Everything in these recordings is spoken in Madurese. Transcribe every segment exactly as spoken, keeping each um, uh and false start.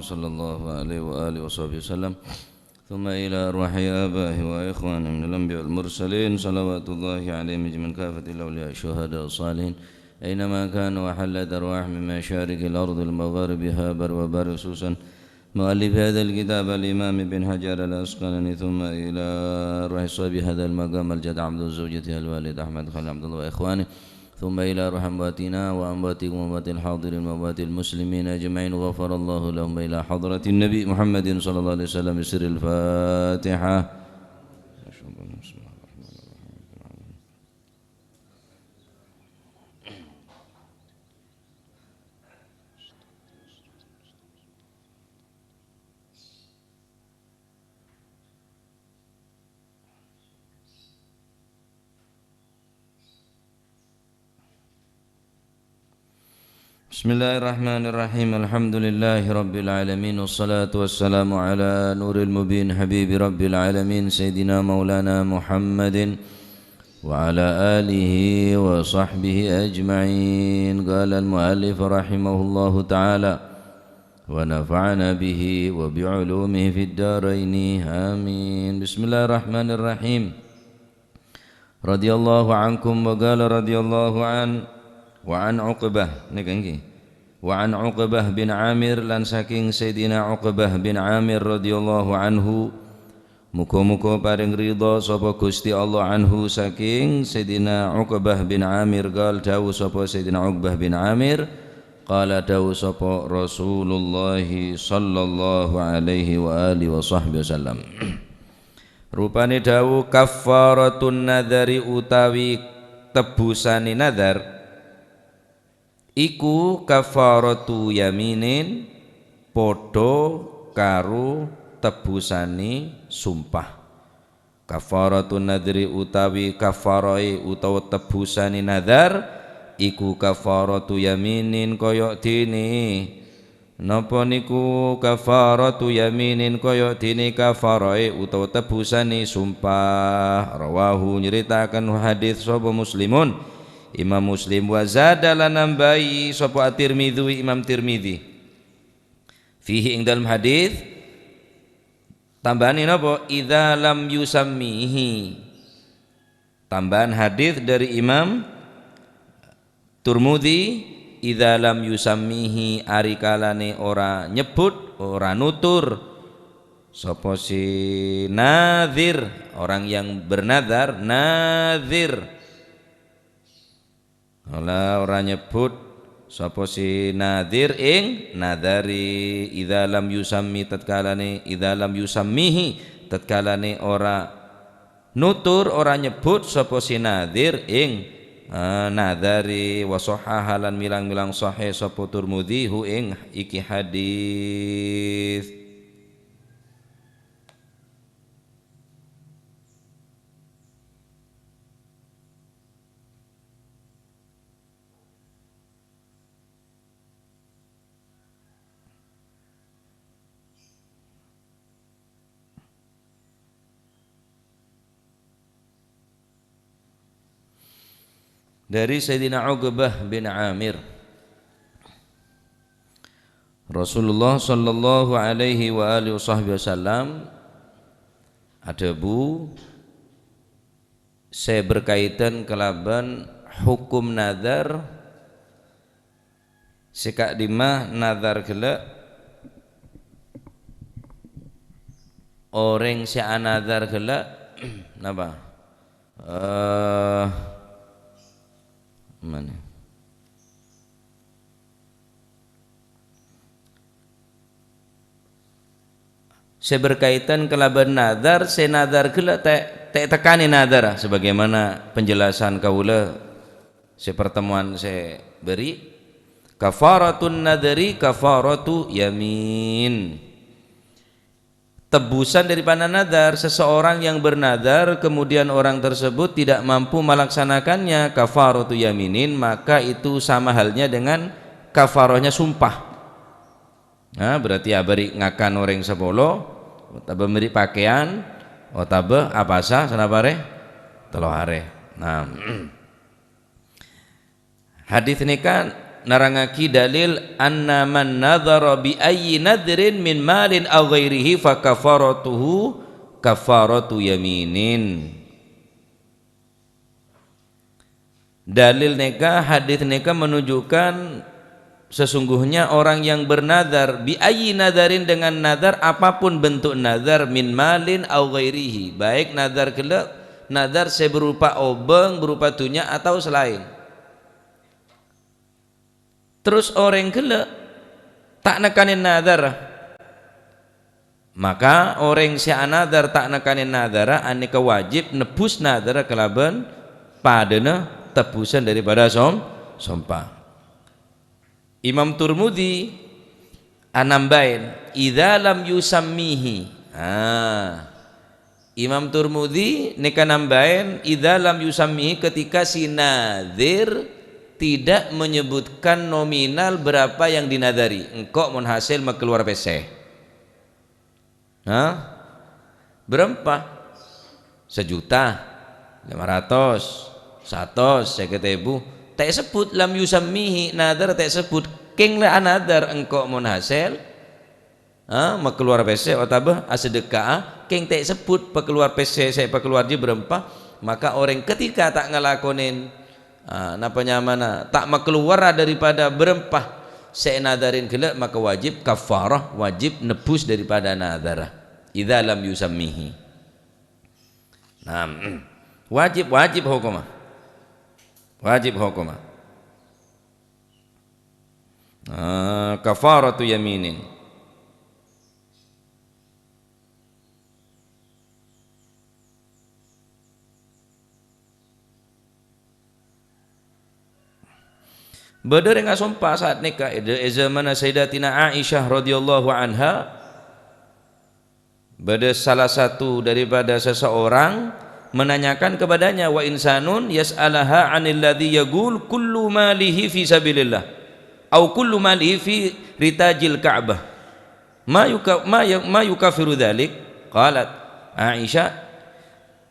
صلى الله عليه وآله وصحبه وسلم. ثم إلى أرواح آبائه وإخوانه من الأنبياء والمرسلين، صلوات الله عليهم أجمعين، كافة الأولياء الشهداء الصالحين، أينما كانوا وحلت أرواحهم من مشارق الأرض لمغاربها، بر وبر، خصوصا مؤلف هذا الكتاب الإمام ابن حجر العسقلاني، ثم إلى أرواح صاحب هذا المقام الجد عبد الزوجة الوالد أحمد خليل عبد الله وإخوانه، ثم إلى أرواح أمواتنا وأمواتكم وأموات الحاضرين وأموات المسلمين أجمعين، غفر الله لهم، إلى حضرة النبي محمد صلى الله عليه وسلم بسر الفاتحة. بسم الله الرحمن الرحيم. الحمد لله رب العالمين، والصلاة والسلام على نور المبين حبيب رب العالمين سيدنا مولانا محمد وعلى آله وصحبه أجمعين. قال المؤلف رحمه الله تعالى، ونفعنا به وبعلومه في الدارين، آمين. بسم الله الرحمن الرحيم. رضي الله عنكم، وقال رضي الله عن، وعن عقبة، nèka ngghi. وعن عقبة بن عامر، lan saking Sayyidina Uqbah bin Amir radhiyallahu anhu, muga-muga paring ridha sapa Gusti Allah, anhu, saking Sayyidina Uqbah bin Amir, qal, dawuh sapa Sayyidina Uqbah bin Amir, qala, dawuh sapa Rasulullah sallallahu alaihi wa alihi wa sahbihi wasallam. Rupane dawuh, kaffaratun nadhari utawi tebbusane nadhar, iku kaffaratu yaminin, padha karo tebbusane sumpah. Kaffaratun nadhri utawi kaffarae utawa tebbusane nadhar, iku kaffaratu yaminin kaya dene. Napa niku kaffaratu yaminin kaya dene kafarae utawa tebbusane sumpah? Rawahu, nyeritakan hadis sapa Muslimun, Imam Muslim, wa zada lan nambahi sapa At-Tirmidzi, Imam Tirmidzi. Fihi, ing dalam hadis, tambahane napa? Idza lam yusammihi. Tambahan hadis dari Imam Turmudi, "Idza lam yusammihi," ari kalane ora nyebbut, ora nutur sapa si nadzir, orang yang bernadzar, nadzir. Ora, ora nyebbut sapa si nadzir ing nadzari, idza lam yusammi tatkalane, idza lam yusammihi tatkalane ora nutur, ora nyebbut sapa si nadzir ing, eh, nadzari, wa sahhaha lan milang-milang sahih sapa Turmudi hu ing iki hadis. Dari Sayyidina Uqbah bin Amir, Rasulullah sallallahu alaihi wa alihi wasahbihi wasallam adhabu, se berkaitan kalaban hukum nadhar, se ka'dimma nadhar gella', oreng se anadhar gella', napa? Eh, mana? Se berkaitan kalaban nadhar, se nadhar gella' te', te' tekkane nadhar, sebagaimana penjelasan kaula se pertemuan se beri, kafaratun nadhari kafaratu yamin. Tebusan daripada nadhar, seseorang yang bernadhar, kemudian orang tersebut tidak mampu melaksanakannya, kafaratu yaminin, maka itu sama halnya dengan kafarahnya sumpah. Nah, berarti abari ngakan oreng sapolo, otaba meri pakaian, otaba apasa sanapa are? Tello are. Nah, hadis nèka nerrangngagi dalil, "Anna man nadhara bi ayyi nadhrin min malin aw ghairihi fa kafaratuhu kafaratu yaminin." Dalil nèka, hadis nèka menunjukkan sesungguhnya orang yang bernadhar, bi ayyi nadharin, dengan nadhar apapun bentuk nadhar, min malin aw ghairihi, baik nadhar ghellâ', nadhar sè berupa obâng, berupa dhunnya atau selain. Terros orèng ghellâ' ta' nekkanè nadhârra. Maka orèng sè anadhâr ta' nekkanè nadhârra anèka wajib nebbhus nadhârra kalabân padâna tebbhusan daripada som-, sompa. Imam Turmudi anambâi, "Idza lam yusammihi." Ah. Imam Turmudi nèka nambâi, "Idza lam yusammihi," ketika si nadhir tidak menyebutkan nominal berapa yang dinadhari. "Engko' mon hasil makalowar pèssè." Hah? Bârâmpa? Sajuta, lèma ratos, satos, sèket èbu. Ta' èsebbhut, lam yusammihi, nadhâr ta' èsebbhut. Kèng la anadhâr, "Engko' mon hasil, ha, makalowar pèssè otabâ asadhekka'a," kèng ta' èsebbhut pakalowar pèssè sè èpakalowar jiyâ bârâmpa, maka orèng ketika ta' ngalakonè, ha, napa nyamana, ta' makalowara daripada bârâmpa sè ènadhârin ghellâ', maka wajib kafarah, wajib nebbhus daripada nadhârra. Idza lam yusammihi. Nah, wajib, wajib hokomma. Wajib hokomma. Ah, kafaratu yaminin. Bâdâ orèng asompa saat nèka, è, è zamanna Sayyidatina Aisyah radhiyallahu anha, Bâdâ salah satu daripada seseorang menanyakan kepadanya, "Wa insanun yas'alaha 'anil ladzi yaqul kullu malihi fi sabilillah, au kullu malihi fi ritajil Ka'bah. Ma yuka-, ma ya-, ma yukaffiru dzalik?" Qalat Aisyah,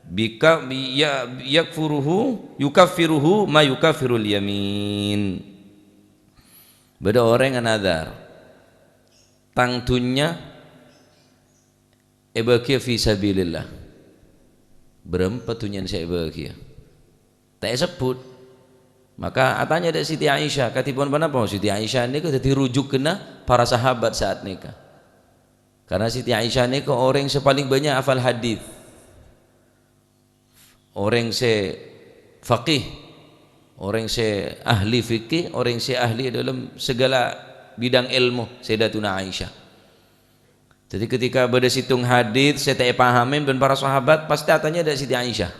"Bika-, bi-, ya-, yakfuruhu, yukaffiruhu ma yukaffirul yamin." Bâdâ orèng anadhâr, "Tang dhunnya èbâghiyâ fi sabilillah." Bârâmpa dhunnyana sè èbâghiyâ? Ta' èsebbhut. Maka atanya dâ' Siti Aisyah, kadhipon ponapa? Siti Aisyah nèko dhâddhi rujukanna para sahabat saat nèka. Karena Siti Aisyah nèko orèng sè palèng bânnya' hafal hadits. Orèng sè faqih, orèng sè ahli fikih, orèng sè ahli dalam segala bidang ilmu, Sayyidatuna Aisyah. Jadi, ketika bâdâ sèttong hadits sè ta' èpahamè bân para sahabat, pastè atanya dâ' Siti Aisyah.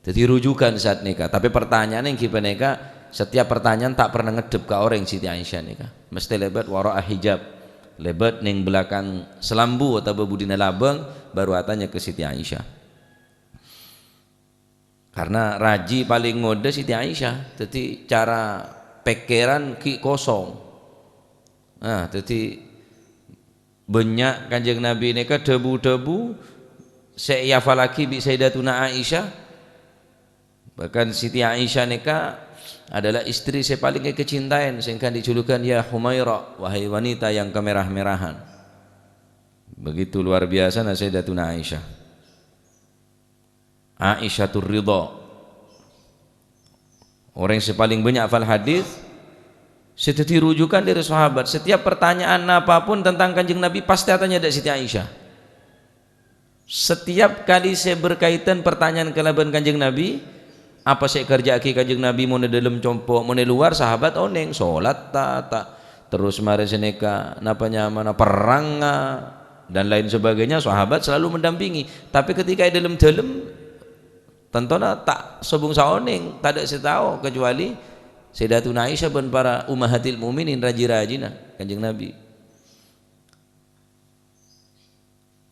Jadi, rujukan saat nèka. Tapè pertanyaanna èngghi panèka, setiap pertanyaan ta' pernah ngeddhep ka orèng Siti Aisyah nèka. Mestè lèbât wara'a hijab, lèbât neng belakang selambu otabâ budina labâng, baru atanya ka Siti Aisyah. Karena rajhi palèng ngodâ Siti Aisyah, dhâddhi cara pèkkèran ghi' kosong. Nah, dhâddhi bânnya' Kanjeng Nabi nèka dhâbu-dhâbu sè èhafallaghi bi' Sayyidatuna Aisyah. Bahkan Siti Aisyah nèka adalah istri sè palèng èkacintaè, sehingga dijulukan, "Ya Humaira, wahai wanita yang kemerah-merahan." Begitu luar biasana Sayyidatuna Aisyah. Aisyatur Ridha. Orèng sè palèng bânnya' hafal hadits, sè dhâddhi rujukan dâri sahabat. Setiap pertanyaan apapun tentang Kanjeng Nabi, pastè atanya dâ' Siti Aisyah. Setiap kali sè berkaitan pertanyaan kalabân Kanjeng Nabi, apa sè èkarja'aghi Kanjeng Nabi mon è dâlem compo', mon è lowar, sahabat onèng, solat ta', ta', terros marè sanèka, napa nyamana, perrang, dan lain sebagainya, sahabat selalu mendampingi. Tapè ketika è dâlem-dâlem, tantona ta' sobung saonèng, tadâ' sè tao kecuali Sayyidatuna Aisyah bân para ummahatil mukminin, rajhi-rajhina Kanjeng Nabi.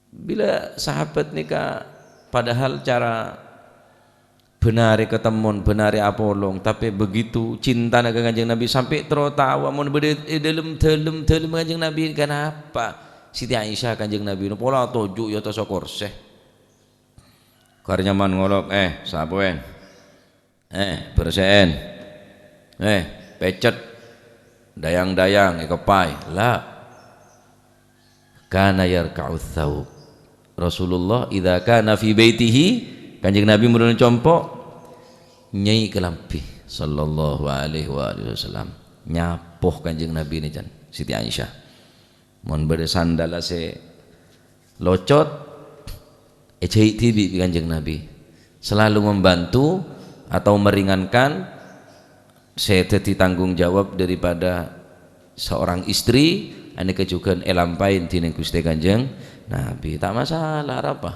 Bilâ sahabat nèka padahal cara bânarè katemmon, bânarè apolong, tapè begitu cintana ka Kanjeng Nabi sampè' terro tao mon bâdâ è dâlem, dâlem, dâlem Kanjeng Nabi, kenapa Siti Aisyah Kanjeng Nabi pola toju' è attas korsè. Kar nyaman ngolok, "Eh, sapowèn. Eh, bersè'èn. Eh, pècèt." Dayang-dayang èkeppay. La. Kana yarka'u tsaub. Rasulullah idza kana fi baitihi, Kanjeng Nabi mon è compo', nyai kalambhi, sallallahu alaihi wa alihi wasallam. Nyapo Kanjeng Nabi nèka, Siti Aisyah. Mon bâdâ sandalla sè locot, èjhâi' dhibi' bi' Kanjeng Nabi. Selalu membantu atau meringankan sè dhâddhi tanggung jawab daripada seorang istri, anèka jhughân èlampaè dhinèng Ghustè Kanjeng Nabi. Ta' masalah, arapa?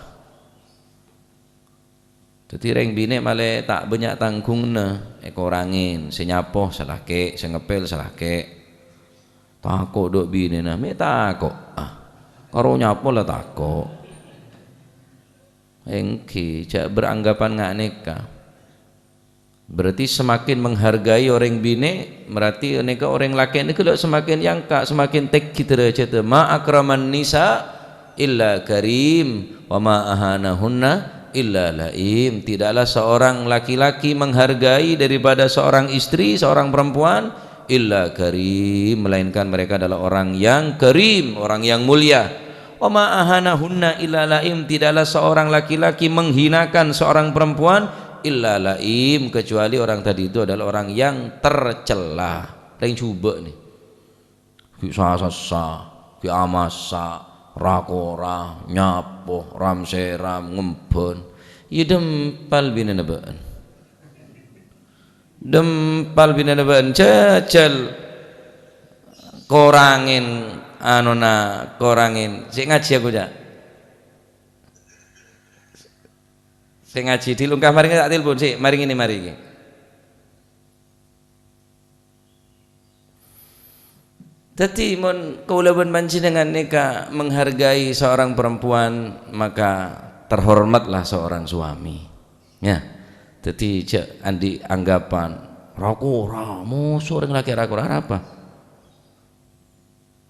Dhâddhi rèng binè' malè ta' bânnya' tangghungnga, èkorangè, sè nyapo salakè', sè ngepèl salakè'. Tako' dâ' binèna, mè' tako', ah. Karo nyapo la tako'. Èngghi, jhâ' beranggapan nga' nèka. Berarti semakin menghargai orèng binè', berarti nèka orèng lakè' nèka la semakin èangka', semakin tèngghi dârâjhâddhâ. "Ma akraman nisa illa karim, wa ma ahanahunna illa laim." Tidaklah seorang laki-laki menghargai daripada seorang istri, seorang perempuan, illa karim, melainkan mereka adalah orang yang karim, orang yang mulia. "Wa ma ahanahunna illa laim," tidaklah seorang laki-laki menghinakan seorang perempuan illa laim, kecuali orang tadi itu adalah orang yang tercela. Rèng jhubâ' nè. Ghi' sasassa, ghi' amassa, ra-kora, nyapo, ram-sèram, ngembhân. Iyâ dhempal binèna bâ'na. Dhempal binèna bâ'na, jhâjhâl korangè anona, korangè. Sè ngajhi aku, Cak. Sè ngajhi, Dil, ongka marèngè ta' telpon, sè, marèngè, marèngè. Dhâddhi, mon kaulâ bân panjhennengngan nèka menghargai seorang perempuan, maka terhormatlah seorang suami. Ya. Dhâddhi, jhâ' andi' anggapan, "Ra-kora, moso orèng lakè' ra-kora, arapa?"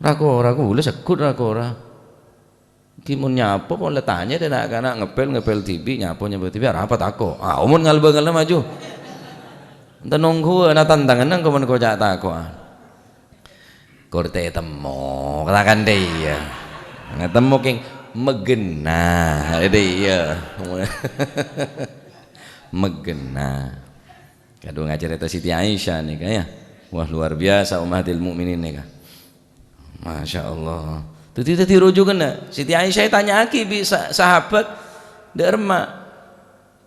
Ra-kora, kaulâ segghut ra-kora. Ghi' mon nyapo, pon la tanya dâ' na'-kana' ngepèl, ngepèl dhibi', nyapo, nyapo dhibi', arapa tako'? Ah, omon ngal-bângalna maju. Enten nongghuwâ, na tantanganna engko' mon koca' tako'an. Korte temmo, katakan dâ' iyâ. Ngetemmo kèng meghenna, dâ' iyâ. Meghenna. Kadhung acarèta Siti Aisyah nèka, ya. Wah, luar biasa Ummahatil Mukminin nèka. Masya Allah. Dhâddhi, dhâddhi rujukanna. Siti Aisyah ètanya'aghi bi' sa-, sahabat, "Dâ' remma,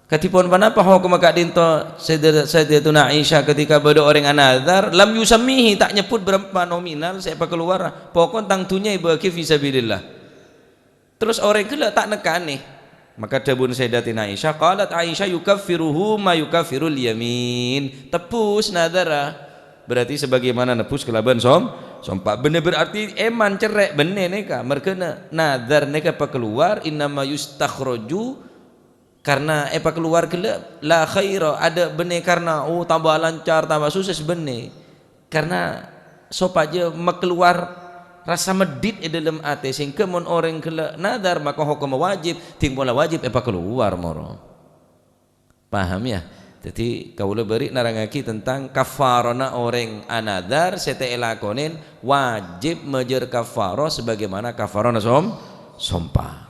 kadhipon ponapa hokomma ka'dinto Sayyida-, Sayyidatuna Aisyah ketika bâdâ orèng anadhar, lam yusammihi, ta' nyebbhut bârâmpa nominal sè èpakalowar, pokon tang dhunnya èbâghi fi sabilillah." Terros orèng ghellâ' ta' nèkanè. Maka dhâbuna Sayyidatina Aisyah, qalat Aisyah, "Yukaffiruhu ma yukaffirul yamin." Tebbhus nadhârra. Berarti sebagaimana nebbhus kalabân som-, sompa. Bânnè berarti èman cerrè', bânnè nèka. Merghâna nadhâr nèka èpakalowar, innama yustakhraju, karna èpakalowar ghellâ', la khaira, adâ' bânnè karna, oh, tamba lancar, tamba sukses, bânnè. Karna sopajâ makalowar rassa meddhit è dâlem atè, sehingga mon orèng ghellâ' nadhâr maka hokomma wajib, dhing pola wajib èpakalowar moro. Paham, ya? Dhâddhi, kaulâ bâri' nerrangngaghi tentang kaffarana orèng anadhâr sè ta' èlakonè, wajib majâr kaffarah sebagaimana kaffarana som-, sompa.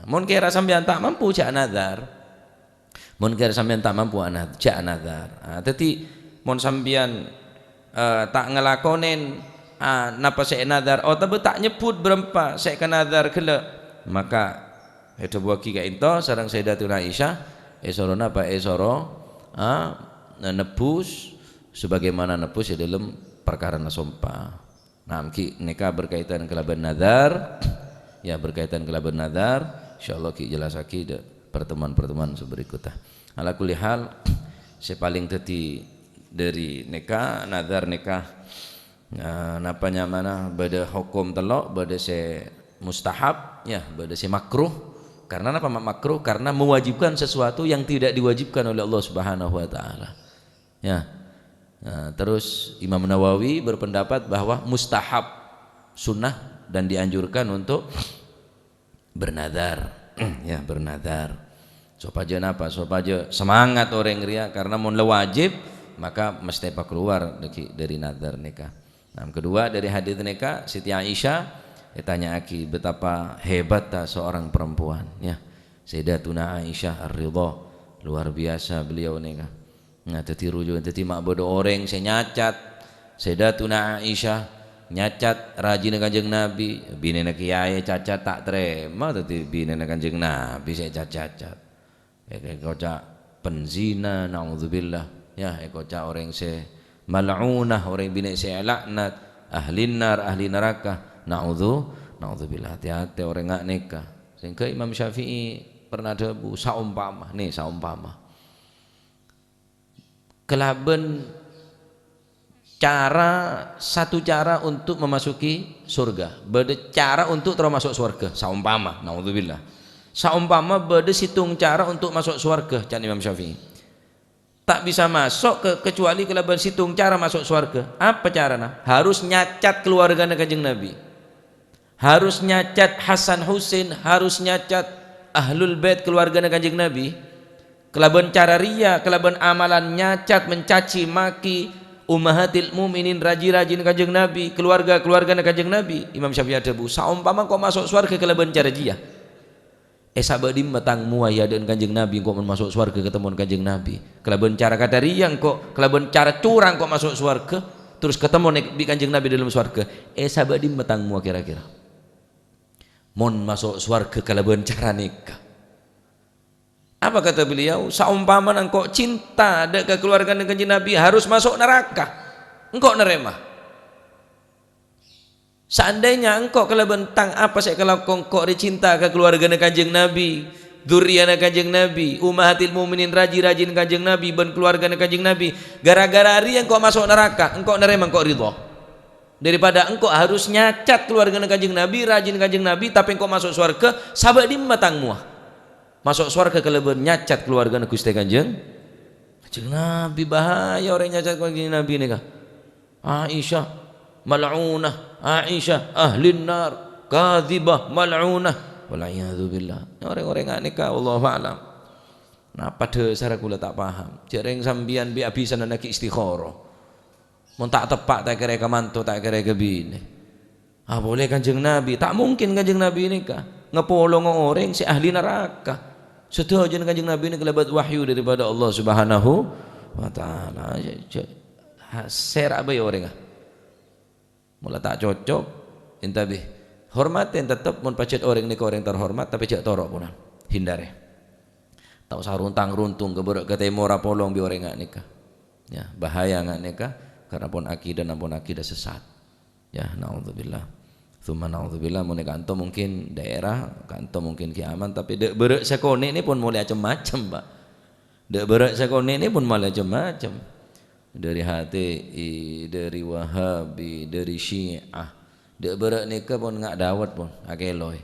Mon kèra sampèyan ta' mampu, jhâ' nadhâr. Mon kèra sampèyan ta' mampu, ana-, jhâ' nadhâr. Ah, dhâddhi, mon sampèyan, eh, ta' ngalakonè, ah, napa sè ènadhâr, otabâ ta' nyebbhut bârâmpa sè èkanadhâr ghellâ', maka èdhâbuwaghi ka'dinto sareng Sayyidatuna Aisyah, èsoro napa? Èsoro, ah, nebbhus sebagaimana nebbhus è dâlem parkarana sompa. Nah, ghi nèka berkaitan kalabân nadhâr, ya, berkaitan kalabân nadhâr, insyaallah ghi jellassaghi dâ' pertemuan-pertemuan sè berikutnya. Ala kulli hal, sè palèng dhâddhi dâri nèka, nadhâr nèka, eh, napa nyamana, bâdâ hokom tello', bâdâ sè mustahab, ya, bâdâ sè makruh. Karena napa ma-, makruh? Karena mewajibkan sesuatu yang tidak diwajibkan oleh Allah Subhanahu wa Ta'ala. Ya. Nah, terus Imam Nawawi berpendapat bahwa mustahab, sunnah, dan dianjurkan untuk bernadhâr. Ya, bernadhâr. Sopajâ napa? Sopajâ semangat orèng rèya, karena mon la wajib, Maka mesti pakalowar dâggi' dâri nadhar nèka. Nah, kedua, dâri hadits nèka, Siti Aisyah ètanya'aghi betapa hebatta seorang perempuan, ya. Sayyidatuna Aisyah Ar-Ridha, luar biasa beliau nèka. Nah, dhâddhi ruju-, dhâddhi ma' bâdâ orèng sè nyacat Sayyidatuna Aisyah, nyacat rajina Kanjeng Nabi, binèna kèyaè cacat ta' tarèma, dhâddhi binèna Kanjeng Nabi sè cacat-cacat. Èkoca' penzina, naudzubillah. Ya, èkoca' orèng sè mal'unah, orèng binè' sè èlaknat, ahli nar, ahli naraka. Naudzu-, naudzubillah. Hati-hati orèng nga' nèka. Sehingga Imam Syafi'i pernah adhâbu, "Saompama," nè, saompama. Kalabân cara, satu cara untuk memasuki surga. Bâdâ cara untuk terro maso' sowarghâ, saompama, naudzubillah. Saompama bâdâ sèttong cara untuk maso' sowarghâ, can Imam Syafi'i. Ta' bisa maso' ke-, kecuali kalabân sèttong cara maso' sowarghâ. Apa carana? Harus nyacat keluargana Kanjeng Nabi. Harus nyacat Hasan Husain, harus nyacat Ahlul Bait, keluargana Kanjeng Nabi. Kalabân cara riya, kalabân amalan nyacat, mencaci maki ummahatil mukminin, raji-rajina Kanjeng Nabi, keluarga-keluargana Kanjeng Nabi. Imam Syafi'i adhâbu, "Saompama engko' maso' sowarghâ kalabân cara jiya, è sabâ' dimma tang mowa è adâ'na Kanjeng Nabi, engko' mon maso' sowarghâ katemmowan Kanjeng Nabi? Kalabân cara kadhâ' riya engko', kalabân cara curang engko' maso' sowarghâ, terros katemmo nè-, bi' Kanjeng Nabi dâlem sowarghâ. È sabâ' dimma tang mowa kèra-kèra?" Mon maso' sowarghâ kalabân cara nèka. Apa kata beliau? "Saompamana engko' cinta dâ' ka keluargana Kanjeng Nabi, harus maso' naraka. Engko' narèma. Seandainya engko' kalabân tang apa sè èkalako engko' rè cinta ka keluargana Kanjeng Nabi, dzurriyyana Kanjeng Nabi, ummahatil mukminin, raji-rajina Kanjeng Nabi, bân keluargana Kanjeng Nabi, gara-gara rèya engko' maso' naraka, engko' narèma engko' ridho." Daripada engko' harus nyacat keluargana Kanjeng Nabi, rajina Kanjeng Nabi, tapè engko' maso' sowarghâ, sabâ' dimma tang mowa? Maso' sowarghâ kalabân nyacat keluargana Ghustè Kanjeng, Kanjeng Nabi. Bahaya orèng nyacat Kanjeng Nabi nèka. Aisyah mal'unah, Aisyah ahlin nar, kadzibah, mal'unah. Wal iyadzu billah. Orèng-orèng nga' nèka, wallahu a'lam. Napa dhâsarra kaulâ ta' paham? Jhâ' rèng sampèyan bi' abhisan aghi' istikharah. Mon ta' teppa' ta' kèra ka manto, ta' kèra ka binè. Ah, polè Kanjeng Nabi, ta' mungkin Kanjeng Nabi nèka ngapolonga orèng sè ahli naraka. Sadhâjâna Kanjeng Nabi nèka lèbât wahyu daripada Allah Subhanahu wa Ta'ala. Jhâ-, jhâ-, ha-, sèra bhâi orèngnga. Mola ta' cocok, èntabè. Hormatè teptep, mon pajhât orèng nèka orèng terhormat, tapè jhâ' toro' ponan. Hindari. Ta' osa runtang-runtung ka bârâ' ka tèmor apolong bi' orèng nga' nèka. Ya, bahaya nga' nèka, karena pon akidana pon akidah sesat. Ya, naudzubillah. Tsumma naudzubillah, mon è kanto mungkin daerah, kanto mungkin ghi' aman, tapè dâ' bârâ' sakonè' nè pon molè cem-macem, Pak. Dâ' bârâ' sakonè' nè pon molè cem-macem. Dâri H T I, dâri Wahabi, dâri Syiah. Dâ' bârâ' nèka pon nga' dâwât pon, akèlowè.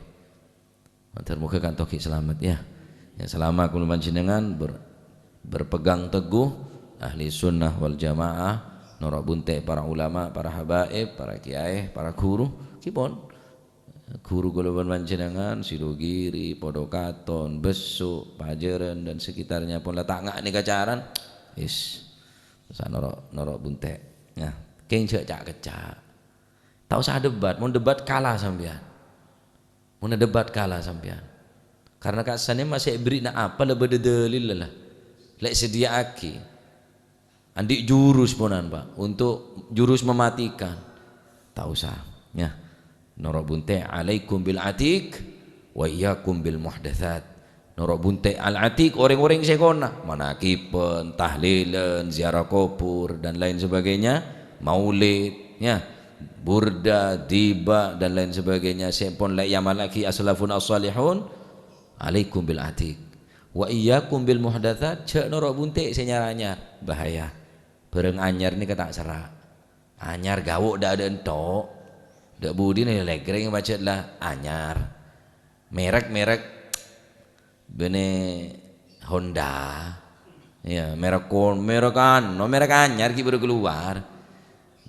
Mator moghâ kanto ghi' salamet, ya. Ya, salama kaulâ panjhennengan ber-, berpegang teguh ahli sunnah wal jamaah, noro' bunte' para ulama, para habaib, para kiai, para guru, ghi pon. Guru kaulâ panjhennengan, Sidogiri, Podokaton, Besso, Pajaran, dan sekitarnya pon la ta' nga' nèka caran, is, sa noro', noro' bunte'. Nah, kèng jhâ' ca'-kecca'. Ta' osa debat, mon debat kala sampèyan. Mon debat kala sampèyan. Karena ka'sanè ma' sè èberri'na apa la bâdâ dalilla la. Lè' sadhiyâ'aghi. Andi' jurus ponan, Pak, untuk jurus mematikan. Ta' osa, ya. Noro' bunte', "Alaikum bil atiq wa iyyakum bil muhdatsat." Noro' bunte' al-atiq, orèng-orèng sè kona, manakiban, tahlilan, ziarah kubur, dan lain sebagainya, maulid, ya, burda, diba, dan lain sebagainya, sè pon la èamallaghi aslafun as-salihun, alaikum bil atiq. Wa iyyakum bil muhdatsat, jhâ' noro' bunte' sè nyar-anyar, bahaya. Bârâng anyar nèka ta' serra'. Anyar gawo' dâ'-adâ' ènto'. Dâ' budina lègrèng pajhât la anyar. Merek-merek bânnè Honda. Ya, merek kon-, merek anu, merek anyar ghi' bâru kalowar.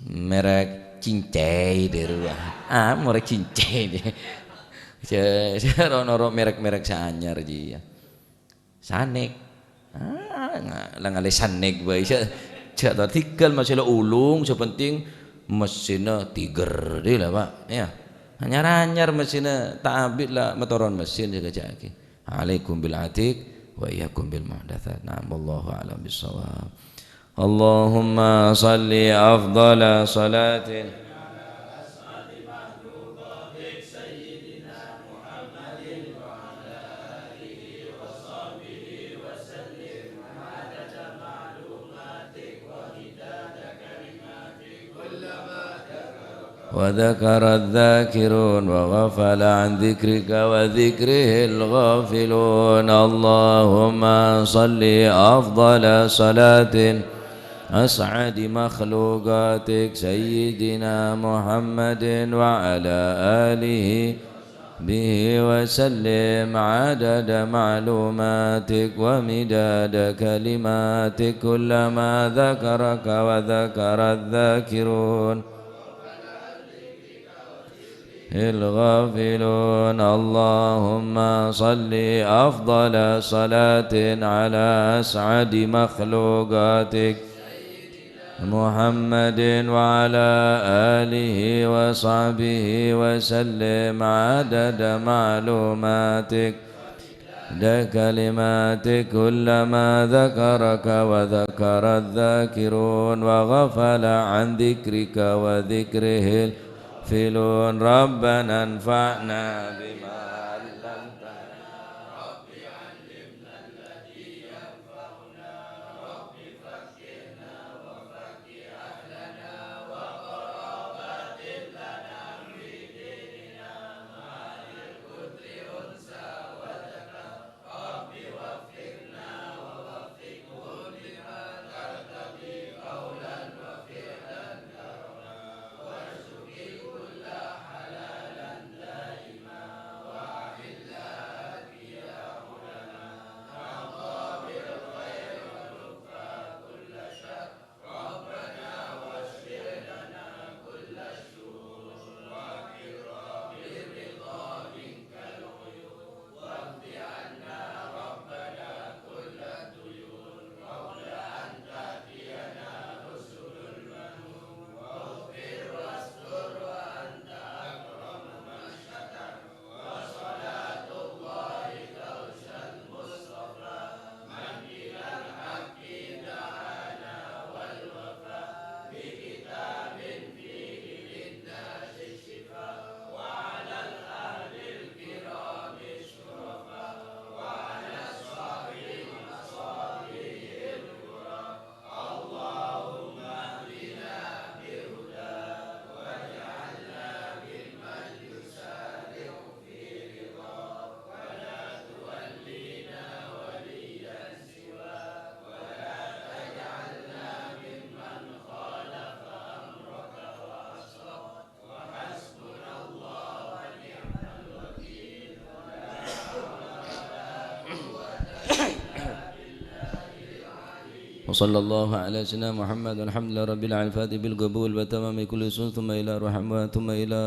Merek cincai dâruwa. Ah, merek cincai. Jhâ', jhâ' ro-, noro' merek-merek sè anyar jiyâ. Sanek. Ah, nga-, la ngalè Sanek bhâi. Jhâ', Jhâ' ta' dhigghâl masalah ulung, sè penting messinna tiger, dhila, Pak. Iyâ. Anyar-anyar messinna ta' abit la matoron messin sè kajhâ'aghi. Alaikum bil atiq wa iyyakum bil muhdatsat. Na'am, wallahu a'lam bissawab. Allahumma shalli afdhala shalatin وذكر الذاكرون وغفل عن ذكرك وذكره الغافلون. اللهم صل أفضل صلاة أسعد مخلوقاتك سيدنا محمد وعلى آله به وسلم عدد معلوماتك ومداد كلماتك، كلما ذكرك وذكر الذاكرون الغافلون. اللهم صل أفضل صلاة على أسعد مخلوقاتك محمد وعلى آله وصحبه وسلم عدد معلوماتك، عدد كلماتك، كلما ذكرك وذكر الذاكرون وغفل عن ذكرك وذكره الغافلون. ربنا انفعنا بما علمتنا. وصلى الله على سيدنا محمد والحمد لله رب العالمين. الفاتح بالقبول وتمام كل سنة، ثم إلى روح أموات، ثم إلى،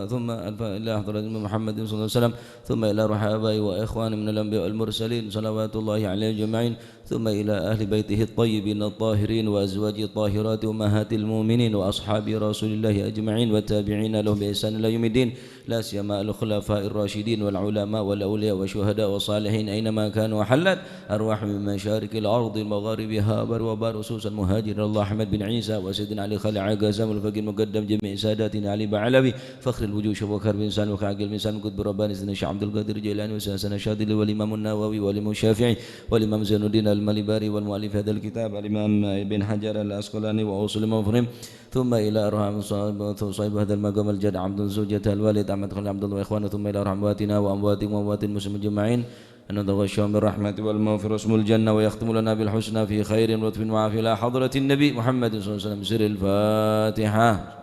ثم الف-، إلى حضرة محمد صلى الله عليه وسلم، ثم إلى روح آبائي وإخواني من الأنبياء والمرسلين، صلوات الله عليهم أجمعين، ثم إلى أهل بيته الطيبين الطاهرين وأزواجه الطاهرات أمهات المؤمنين وأصحاب رسول الله أجمعين والتابعين لهم بإحسان إلى يوم الدين، لا سيما الخلفاء الراشدين والعلماء والأولياء والشهداء والصالحين أينما كانوا وحلت أرواحهم من مشارق الأرض ومغاربها، بر وبر، خصوصا مهاجر الله أحمد بن عيسى وسيدنا علي خليل عاقل الزمان والفقيه المقدم جميع ساداتنا علي بعلوي فخر الوجود شيخ أبو بكر بن سالم وخليل عاقل بن سالم قطب رباني سيدنا الشيخ عبد القادر الجيلاني وسيدنا الشاذلي والإمام النووي والإمام الشافعي والإمام زين الدين المالباري والمؤلف هذا الكتاب الإمام ابن حجر العسقلاني وأصول المفاهيم، ثم إلى أرواح صاحب، صاحب هذا المقام الجد عبد الزوجة الوالد أحمد خليل عبد الله وإخوانه، ثم إلى أرواح أمواتنا وأموات وأموات المسلمين أجمعين، أن يتغشاهم بالرحمة والمغفرة ويسموا الجنة ويختموا لنا بالحسنى في خير ولطف وعافية إلى حضرة النبي محمد صلى الله عليه وسلم. سر الفاتحة.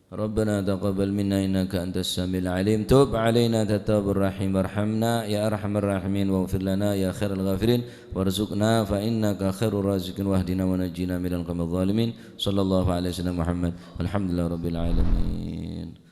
ربنا تقبل منا إنك أنت السميع العليم، تب علينا أنت التواب الرحيم، وارحمنا يا أرحم الراحمين، واغفر لنا يا خير الغافرين، وارزقنا فإنك خير الرازقين، واهدنا ونجنا من القوم الظالمين. صلى الله على سيدنا محمد، والحمد لله رب العالمين.